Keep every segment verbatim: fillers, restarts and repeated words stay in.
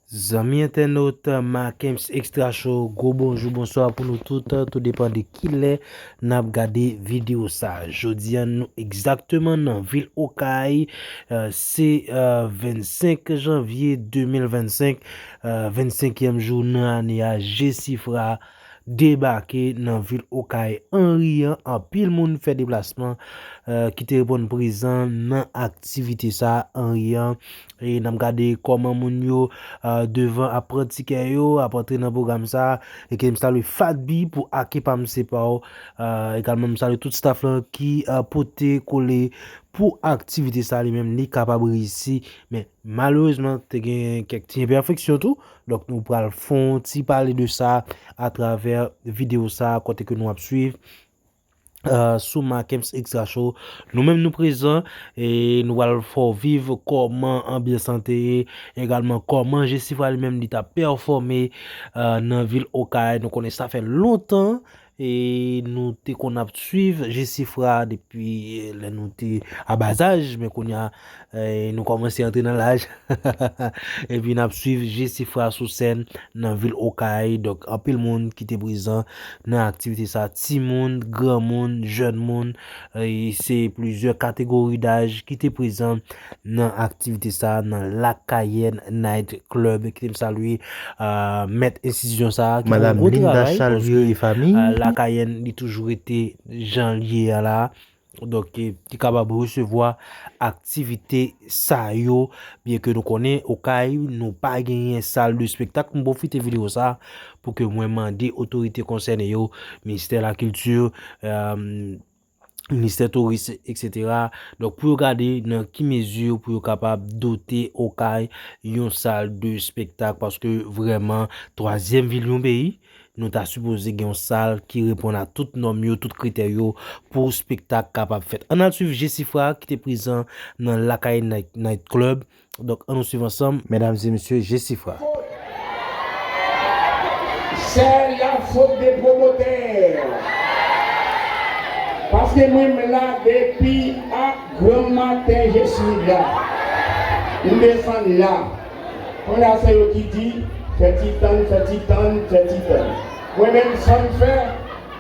Zanmi entènot Macamps Extra Show, gwo bonjou, bonswa pou nou tout, tou depann de kilè n ap gade videyo sa. Jodi a, nou egzakteman nan vil Okay, eh, se, eh, vennsenk janvye de mil vennsenk, eh, vennsenkyèm jou nan ane a, Jesifra debake nan vil Okay. An riyan, anpil moun fè deplasman, eh, ki te reponn prezan nan aktivite sa. An riyan, e n ap gade kòman moun yo, eh, devan ap pran tikè yo, ap antre nan pwogram sa. E ke m salye Fat B pou ake pa m se pa w. Eh, egalman, m salye tout staff lan ki, eh, pote kole pou aktivite sa li menm li kapab reyisi. Men malerezman, te gen kèk ti enpèfeksyon tou. Donk, nou pral fè yon ti pale de sa atravè videyo sa, kote ke nou ap swiv, eh, sou Macamps Extra Show. Nou menm nou prezan e nou pral fè w viv kòman anbyans lan te ye, egalman kòman Jesifra li menm li t ap pèfòme, eh, nan vil Okay. Nou konnen sa fè lontan e nou te konn ap swiv Jesifra depi, eh, lè nou te a bazaj, men kounye a, eh, nou kòmanse antre nan laj. Epi n ap swiv Jesifra sou sèn nan vil Okay. Donk, anpil moun ki te prezan nan aktivite sa, timoun, granmoun, jèn moun, eh, se plizyè kategori daj ki te prezan nan aktivite sa nan Lakayen Night Club. Kite m salye, eh, mèt enstitisyon sa ki fè yon gwo travay, paske, eh, Lakayen li toujou rete jan l ye a la. Donk, eh, ki kapab resevwa aktivite sa yo, byen ke nou konnen, Okay, nou pa genyen sal de spektak. M pwofite videyo sa pou ke mwen mande otorite konsène yo, ministè lakilti, eh, ministè touris, etsetera. Donk, pou yo gade nan ki mezi pou yo kapab dote Okay yon sal de spektak, paske vrèman, twazyèm vil yon peyi, nou ta sipoze gen yon sal ki reponn a tout nòm yo, tout kritè yo, pou spektak kapab fèt. Ann al swiv Jesifra ki te prezan nan Lakay Night, Night Club. Donk, ann nou swiv ansanm, medam e mesye, Jesifra. C'est la faute des promoteurs. Paske mwen, m la depi a granmaten, je suis là. M desann la. Kounye a se yo ki di, fè ti tann, fè ti tann, fè ti tann. Mwen menm, sa m fè,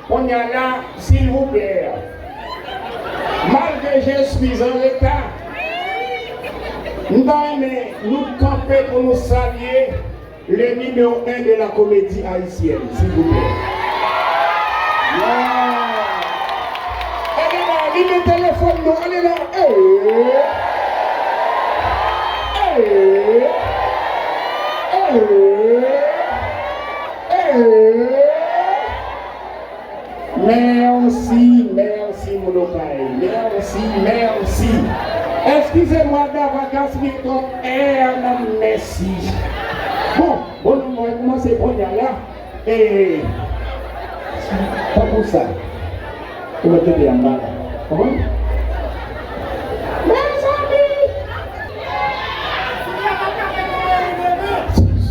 kounye a la, silvouplè, malgre je suis en retard, m ta renmen nou kanpe pou nou salye le numéro un de la comédie haïtienne, s'il vous plaît. Wow. Ann la, limen telefòn nou, ann la. Eh. Eh. Eh. Eh. Mèsi, mèsi, moun Okay. Mèsi, mèsi. Excusez-moi d'avoir gaspillé trop air nan mèsi. Bon, bon, nou mwen kòmanse kounye a la. E, tankou sa. Ou mèt tande anba la. Konprann? Mezanmi!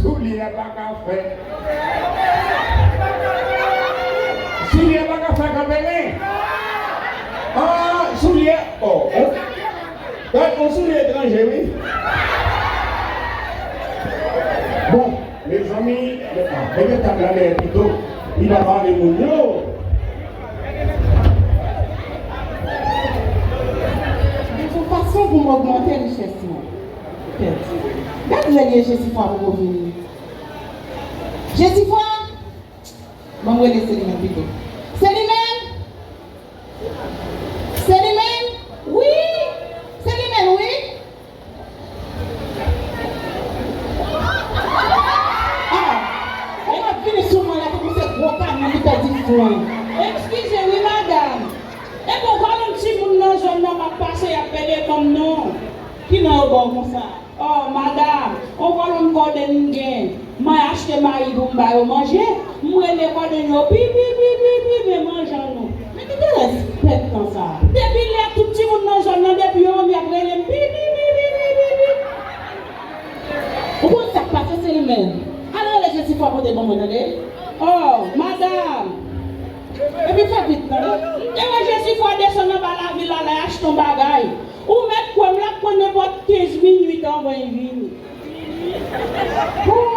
Soulye a pa ka fè. Soulye pa ka fè kanpelen. Ah, soulye. Oh, oh. Gad yon soulye etranje, wi. Bon, mezanmi, ah, mete tab la dèyè pito. Li pa pale moun yo. Yon fason pou m ogmante richès mwen. Gad lè l ye Jesifwa poko vini. Jesifwa! Ban m rele Selimèn pito. Selimèn! Selimèn! Wi! Selimèn, wi! Ah! Ou ap vini sou mwen la tankou se gwo kanyon ki pèdi fren. Eskize wi, madanm. Epi yon kolonn timoun nan zòn nan m ap pase, y ap pede ban m non. Ki non yo ba w konsa? Oh, madanm, yon kolonn kòde m gen. Mwen achte mayi pou m ba yo manje. M rele kòde yo, pi, pi, pi, pi, pi, men manje an nou. Men kite respè tan sa. Depi lè tout timoun nan zòn nan, depi yo manmi ap rele m, pi, pi, pi, pi, pi, pi, pi. Ou konn sa k pase, Selimèn? Al rele Jesifwa pote ban mwen, tande? Oh, madanm. Epi fè vit, tande. M te wè Jesifwa desann anba lavil la, l al achte yon bagay. Ou mèt kwè m, l ap pran nenpòt kenz minit anvan l vini. Pou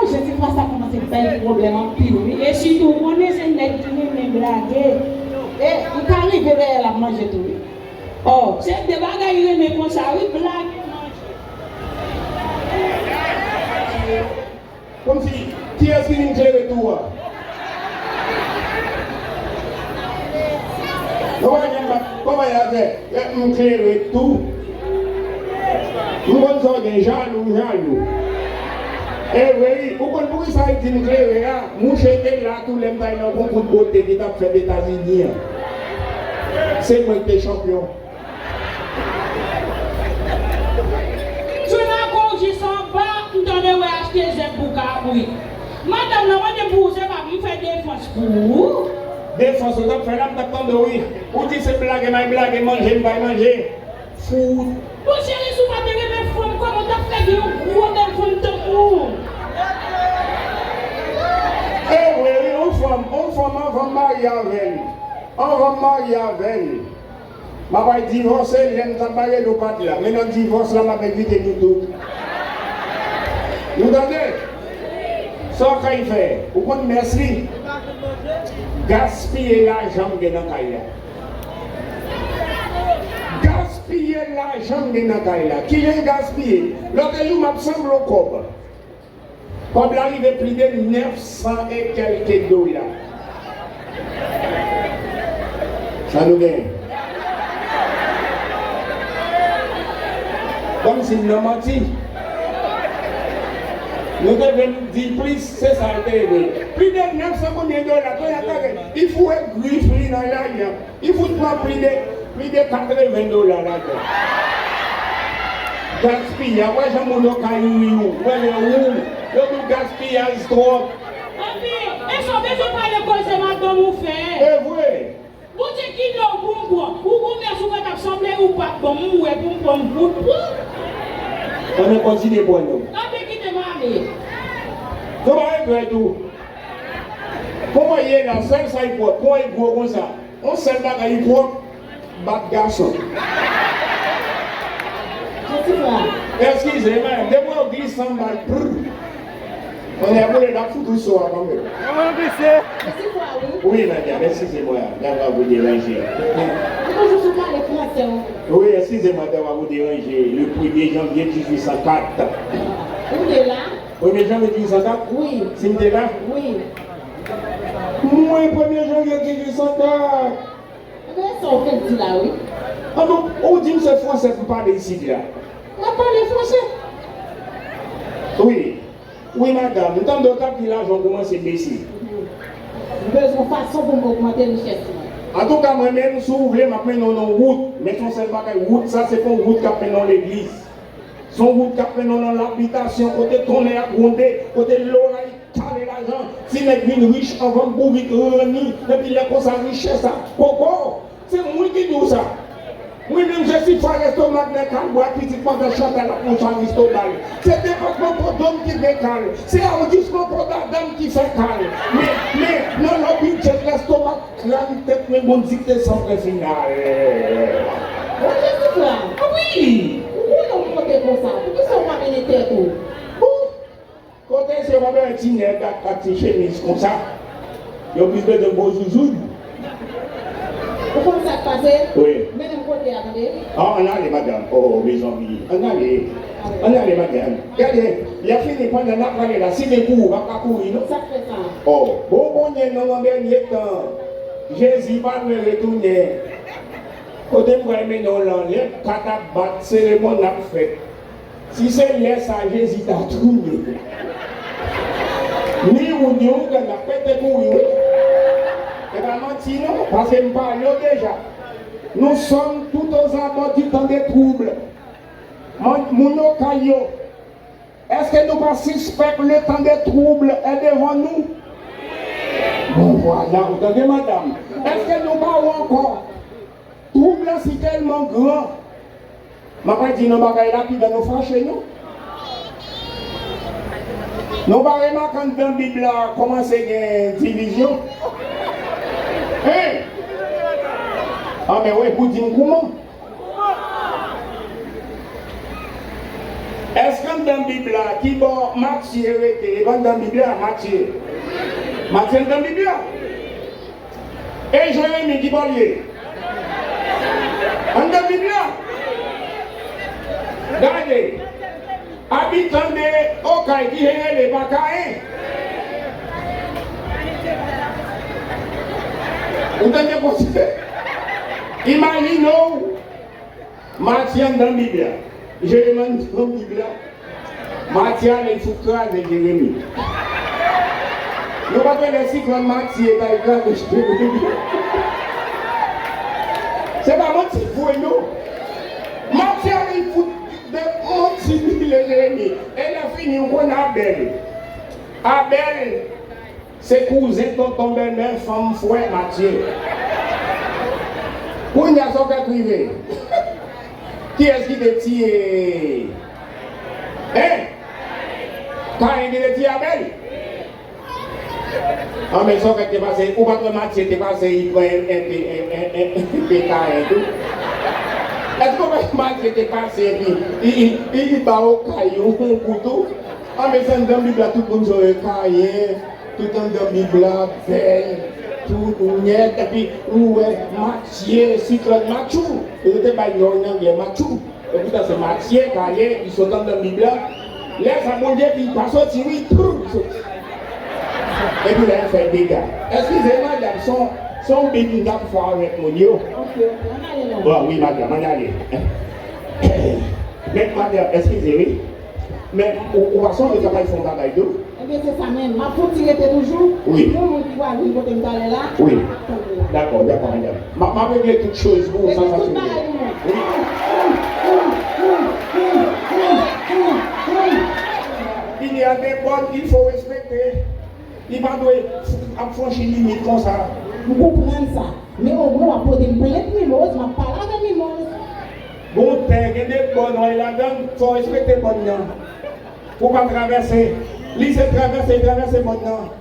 Gen pwoblèm anpil, wi. E sitou, ou konnen se nèg ki renmen blage. E, li ka rive dèyè l ap manje tou, wi. Ò, se de bagay li renmen konsa, wi, blage, manje. Kòmsi, kiyès ki vin klere tou a? Kòman y ap, kòman y ap fè? M klere tou. M konn sa w gen, jalou, jalou. E vre, wi. Ou konn poukisa y di m klere a? Mouche te la tou lè m t al nan konkou de bote ki t ap fèt Etazini an. Se mwen ki te chanpyon. M sou lakou jis anba, m tande w achte zèb pou kabrit. Madanm nan mande m pou ou, se pa pou m fè defans pou ou. Defans ou t ap fè la, m t ap tande w, wi. Ou di se blage m ay blage, manje m bay manje. Fout. Bon, cheri, si w pa te renmen fanm, kòman w t ap fè gen yon gwo bèl fanm tankou w? E vre, wi, yon fanm, yon fanm anvan m marye avè l. Anvan m marye avè l. M ap al divòse, lè m t ap marye nou pa t la. Men nan divòs la, m ap envite nou tout. Nou tande? Sa w kay fè? Ou konn mès li? Gaspiye lajan m gen nan kay la. Gaspiye lajan m gen nan kay la. Kijan l gaspiye? Lòt jou, m ap sanble w kòb. Kòb la rive pli de nèf san e kèlke dola. Sa nou genyen? Kòmsi m nan manti. Nou te vle di plis, se sa l te vle. Pli de nèf san konbyen dola, kounye a tande, li foure grif li nan lajan. Li fout pran pli de, pli de katreven dola ladan. Gaspiyaj, wè jan moun yo ka youri w, wè lè ou, yo di w gaspiyaj twòp. Anpi, e sa w bezwen pale koze madanm ou fè? E vre. Bondye ki lè w pou m pran, ou gon mès ou fè t ap sanble ou pa t ban m, ou wè pou m pran m fout pran. Ann kontinye pran non. Anpi kite m ale. Kòman e dwèt ou? Kòman ye la, sèl sa y pwòp, kòman y gwo konsa? Yon sèl bagay li pwòp, bat gason. Jesi fwa. Eskize, men, depi w glis anba l, prr. Kounye a boule l ap fout ou so a kanmenm. Mwen glise. Jesi fwa, wi. Wi, madanm, excusez-moi d'avoir vous dérangé. Ou toujou sou pale fransè, wi. Oui, excusez-moi d'avoir vous dérangé. Le premier janvier dix-huit cent quatre. Ou te la? Premye janvye dizuit san kat? Wi. Si m te la? Wi. Mwen, premye janvye dizuit san kat. Ebyen, sa w fenk di la, wi. An, donk, ou di m se fransè pou pale isit la? M ap pale fransè. Wi. Wi, madanm. M tande w t ap di lajan w kòmanse bese. M bezwen yon fason pou m ogmante richès mwen. Antouka, mwen menm, si w vle, m ap mennen w nan yon wout. Men se yon sèl bagay, wout sa, se pa yon wout k ap mennen w legliz. Se yon wout k ap mennen w nan labitasyon, kote tonnè ap gwonde, kote loray kale lajan, ti nèg vin rich anvan m bouvik ranni, epi lè konsa richès ap koko. Se mwen ki di w sa. Mwen menm, je suis fwa lestomak nèg kal bwa pitit pandan Chantal ap monte Aristogal. Se depatman po do m ki gen kal. Se awondisman po dada m ki fè kal. Men, men, nan lò bidjè lestomak Kran tèt mwen bon dikte san pwen final. Mwen Jezi fwa. Wi. Ou konnen w monte konsa. Poukisa w pa mennen tèt ou? Bon. Kote se yon bèl ti nèg ak, ak ti chemiz konsa. Yo plis bezwen gwo zouzoun. Ou konn sa k pase? Wi. Mennen m kote a, tande. An, ann ale, madanm. O, mezanmi. Ann ale. Ann ale, madanm. Gade, lè fini, pandan n ap pale la, si gen kouri, w pa ka kouri, non? Sa k fè sa? O, bon, konnen nan dènye tan, Jezi pa lwen retounen. Kote m pral mennen w lan, lè kat ap bat, seremoni ap fèt. Si se lè sa Jezi ta tounen, ni ou, ni ou, grann ap pete kouri, wi. E pa manti, non, paske m pale w deja. Nous sommes tout aux abords du temps de trouble. Moun, moun yo kay yo. Èske nou pa sispèk le temps de trouble est devant nous? Bon, vwala, ou tande, madanm. Èske nou pa wè ankò? Twoub lan si tèlman gran. M ap di nou bagay la, piga nou fache, non? Nou pa remake anndan Bib la kòmanse gen divizyon? Hein? Anben, wi, pou di m kouman. Èske anndan Bib la, ki bò Matye rete? E pa anndan Bib la, Matye. Matye anndan Bib la. E Jeremi, ki bò l ye? Anndan Bib la. Gade. Abitan de Okay, ki jan rele pa Kayen. Ou tande konsèy? Imajine w, Matye anndan Bib la. Jeremi anndan Bib la. Matye ale, l fout kraze Jeremi. Nou pa t wè lè siklòn Matye t al kraze Jeremi. Se pa manti vre, non. Matye ale, l fout de manti bile Jeremi. E lè fini, ou konn Abèl. Abèl, se kouzen tonton bèlmè fanm frè Matye. Kounye a, sa w kwè k rive? Kiyès ki te tiye? Hein? Kayen ki te tiye Abèl? An, men sa w kwè k te pase? Ou pa t wè Matye te pase, li pran en, en, en, en, en, en, pe Kayen tou? Èske w wè Matye te pase, epi li, li, li, li ba Okay yon kou tou? An, men se anndan Bib la, tout moun sa yo Kayen. Tout anndan Bib la bèl, tout nèt, epi ou wè Matye, siklòn Matchou. Yo te bay non an anglè Matchou. Epoutan se Matye, Kayen, li sot anndan Bib la. Lè sa Bondye di pa soti, wi, pou, li soti. Epi la, l fè dega. Eskize, madanm, se yon, se yon Bib m t ap fè avèk moun yo. Ok, ok, ann ale la. Bon, wi, madanm, ann ale. Men, madanm, eskize, wi. Men, ou, ou pa sonje sa bay fè yon bagay tou? Ebyen, se sa menm. M ap fouti rete toujou. Wi. Pou moun ki pral vin kote m talè la, wi, ap tann ou la. Dakò, dakò, madanm. M ap, m ap regle tout choz pou ou san fatige. Ebyen, tout bagay pou mwen. Wi. Vini a de bòn, il faut respecter. Li pa dwe ap franchi limit konsa. M konprann sa. Men omwen w ap pote m plent Mimoz, m ap pale avè Mimoz. Gon tè, gen de bòn, w al ladan, fò w respekte bòn nan. Pou w pa travèse. Li se travèse, li travèse bòn nan.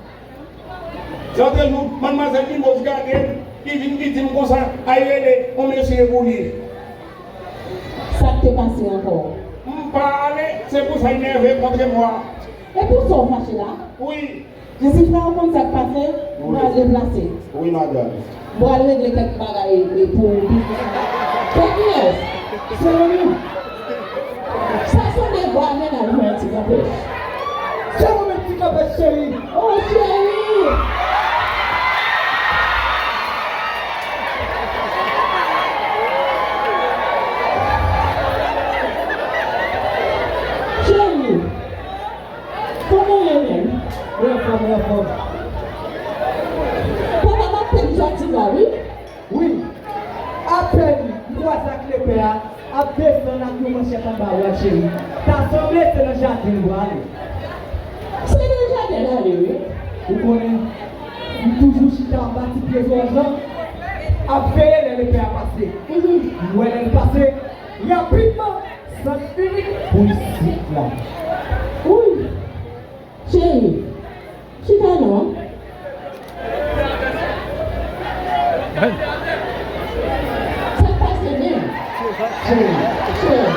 Se antre nou, madmwazèl Mimoz gade m, li vin, li di m konsa, ay rele yon mesye pou li. Sa k te pase ankò? M pa ale, se pou sa l nève kontre mwa. E pou sa w fache la? Wi. Jezi frè, ou konn sa k pase? Wi. M pral deplase. Wi, madanm. M pral regle kèk bagay, e, pou biznis la. Kèk pyès. Se ou menm. Sa sanble vwa mennaj mwen, ti kanpèch. Se ou menm, ti kanpèch cheri. O, cheri. Cheri. Kòman w ye menm? Mwen anfòm, mwen anfòm. Papa, m ap penn jodi la, wi. Wi. Apèn m kwaze ak lepè a, ap desann ak yon manchèt anba bra l, cheri. Ta sanble se nan jaden l prale. Se nan jaden l ale, wi. Ou konnen, m toujou chita anba ti pye zòrjan, ap veye lè lepè a pase. Mhm. M wè lè l pase, rapidman, sans inik pou isit la. Wi. Cheri, chita non. Sa k pase menm? Cheri, cheri,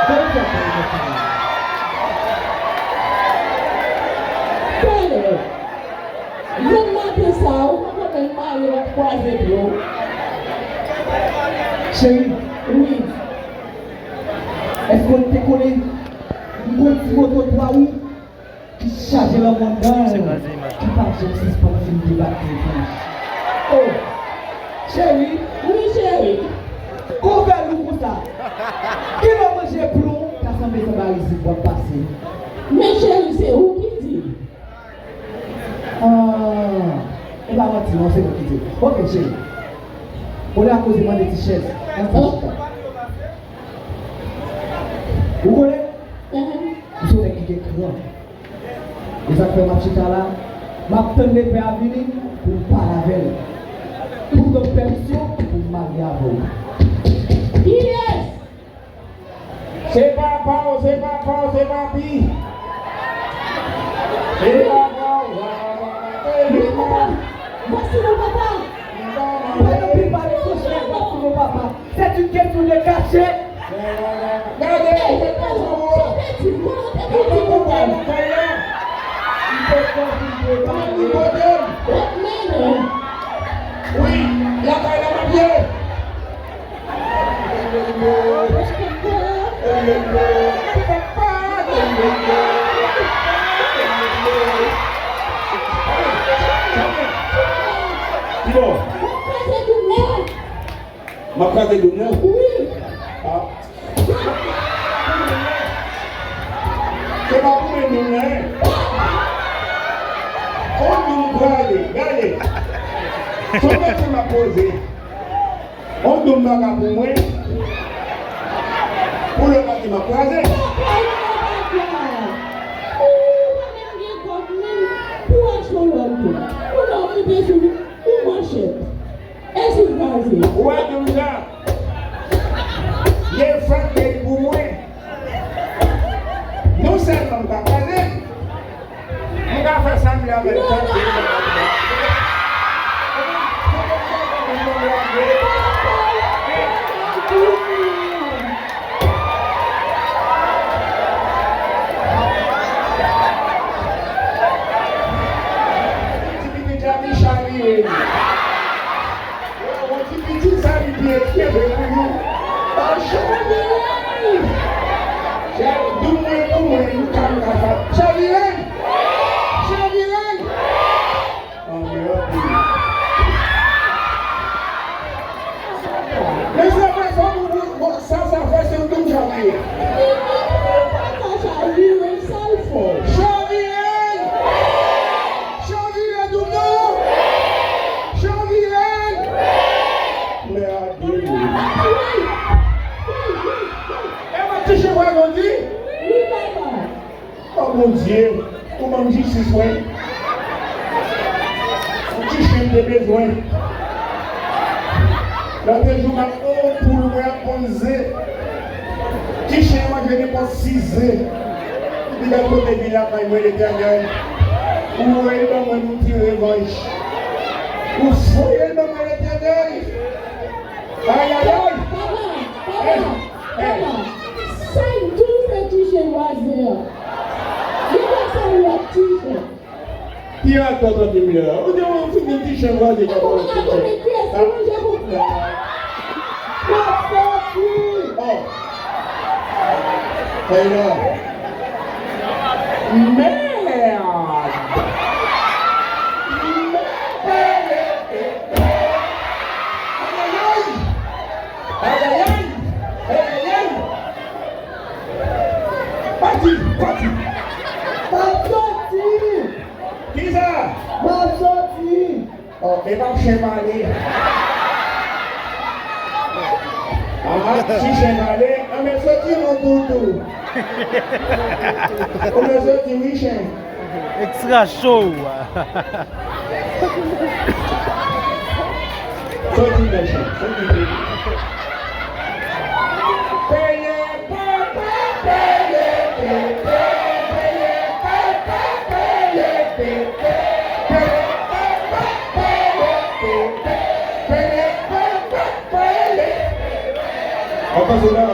bon jan pou nou fini. Talè, jwenn maten sa a, ou poko menm mare, w ap kwaze pye w. Cheri. Wi. Èske w te konnen m gon ti moto twa wou? Ki chaje lanmou anndan l, ki pa janm sispann fin debake epi. O, cheri. Wi, cheri. Kòman w fè lou konsa? Kilè w manje plon, ta sanble se anba rizib w ap pase. Men cheri, se ou ki di. Ah, e pa manti non, se mwen ki di. Oke, cheri. Olye a koze, mande ti chèz. Ann fè chita. Ou konnen? Mhm. M se yon nèg ki gen kran. E sa k fè m ap chita la, m ap tann lepè a vini pou m pale avè l. Pou m jwenn pèmisyon pou m marye avè w. Kiyès? Se papa w, se papa w, se papi. Se papa w, se papa w, se papa w. Voici mon papa. Voici mon papa. C'est une question de cachet. Gade, gade, gade. Kote w te mete ti koupa? Li pote m, li pote m. Wi, lakay la m ap ye. Ki bò? M ap kraze doum nan. Wi. Ah. Se pa pou mwen doum nan, en. On doum kraze, gade. Se yon kesyon m ap poze. On doum baka pou mwen. Pou lòt la di m ap kraze. Ou pa menm gen kòb menm pou achte yon lòt doum. Ou nan monte sou ou manchèt. Èske w kraze? Ou wè doum sa? Li fèt depi pou mwen. Non sèlman m pa kraze, m ka fè sa m vle avè l. Non, non, non, non. Ti pitit la, li chavire. Yon ti pitit sa li pye kenbe pou nou. An chavire! Chè, doum mwen pou mwen, m ka, m ka fa-, chavire! Chavire! An mèd. Men sa fè fò pou, pou, pou, sa, sa fè se yon doum chavire. Li, li, li pa ka chavire, sa l fò. Chavire! Chavire doum nan! Chavire! Mè a de. E mwen ti chen vwazen di? Wi, papa. O Bondye, ou ban m jistis, wi. Ti chen m te bezwen. Lòt jou, m ap on poul mwen ap ponn ze. Ti chen manje nenpòt sis ze. Li gad kote vin lakay mwen, Letènèl. Ou voye l ban mwen pou m ti revanj. Ou voye l ban mwen, Letènèl. Ayayay. Papa, papa, papa, sa k di w se ti chen vwazen an? Li pa se lòt ti chen. Ki atò tande m la? Ou di w fin gen ti chen vwazen k ap manje ti chen. Ou pa konnen kiyès ki manje pou pè. W ap sòti. Oh. Fè la. Mèd. Ayayay. Ayayay. Ayayay. Pati, pati. W ap sòti. Kisa? W ap sòti. Oh, e pa chen pale. Ah, si chen pale, anben sòti non toutou. Anben sòti wi chen. Extra show. Sòti non chen, sòti. Peye, papa, peye, peye, peye, papa, peye, peye, peye, papa, peye, peye, peye, papa, peye. Atann la.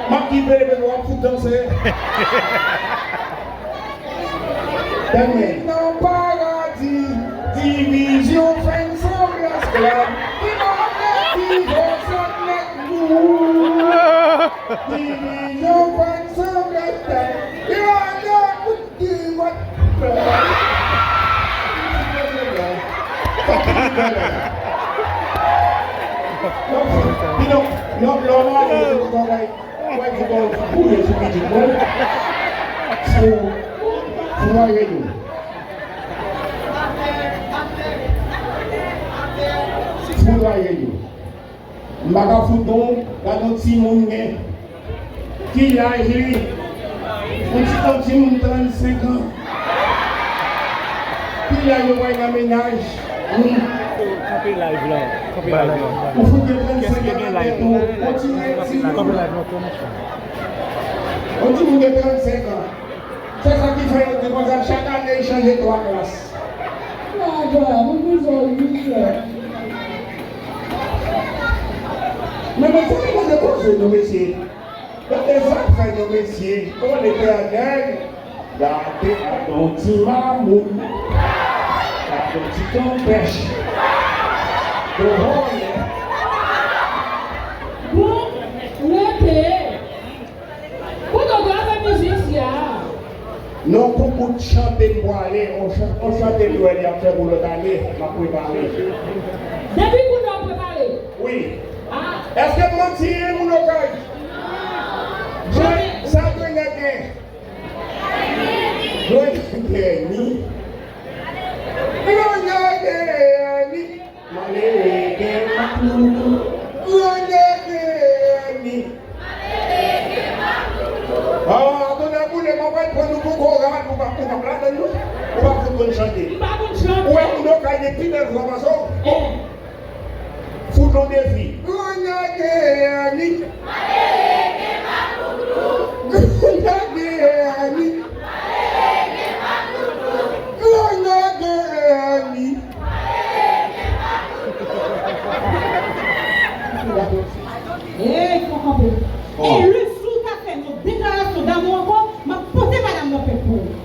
M ap di peye, peye, w ap fout danse. Nan paradi, divizyon fè n sanble esklav. Li pa vle di yo sot nèt nou. Divizyon fè n sanble esklav. Li pa vle di yo sot nèt nou. Lè w marye, ou konn bagay. Mwen di bon, boule sou pitit mwen. Fou, fou mwen rele. Fou mwen rele. M pa ka fout non, gade yon timoun gen. Ki laj li? Yon ti, yon timoun trannsenk an. Ki lè yo pral nan mennaj? Hmm. Kanpe live la. Kanpe live la. Ou fout gen trannsenk an nan tèt ou. Kontinye, kanpe live la. Kanpe live la, kanpe live la. On timoun gen trannsenk an. Se sa ki fè yo di konsa, chak ane, li chanje twa klas. Papa, nou bezwen wi, frè. Men, men, fò nou poze koze nou, mesye. Gade sa k fè nou, mesye. Kòman li fè a nèg? Gade, gade yon ti mamoun. Gade yon ti kanpèch. Bon, rete. Kote w te avè mizik sa? Non, pou bout chante m pwale, on chan-, on chante m dwe li ap fè pou lòt ane, m ap prepare. Depi kounye a w prepare? Wi. Ah. Èske m manti, moun Okay? Jwenn, sa jwenn nèg gen. Jwenn nèg gen ni. Jwenn nèg gen ni. Malere gen makloukou. Jwenn nèg gen ni. Ah, atò, boule, mwen pral pran nou pou koral, ou pa, ou pa ladan nou. Ou pa fout konn chante. Ou pa konn chante. Ou wè, moun Okay gen pi bèl vwa pase w. Eh. Fout yon defi. Grannyè gen ni. Grannyè gen ni. Grannyè gen ni. Ey, fò kanpe. E lè si w ta fè yon deklarasyon damou ankò, m ap pote madanm nan plent pou ou.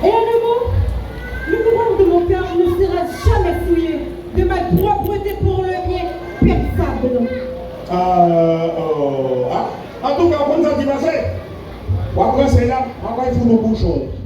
Et à nouveau, nous couvrons de mon cœur, il ne sera jamais souillé de ma propreté pour le bien, peuple Sablon. Euh, euh, ah, antouka, ou konn sa ki pase? W ap ranse la, w ap bay fout yon bouchon.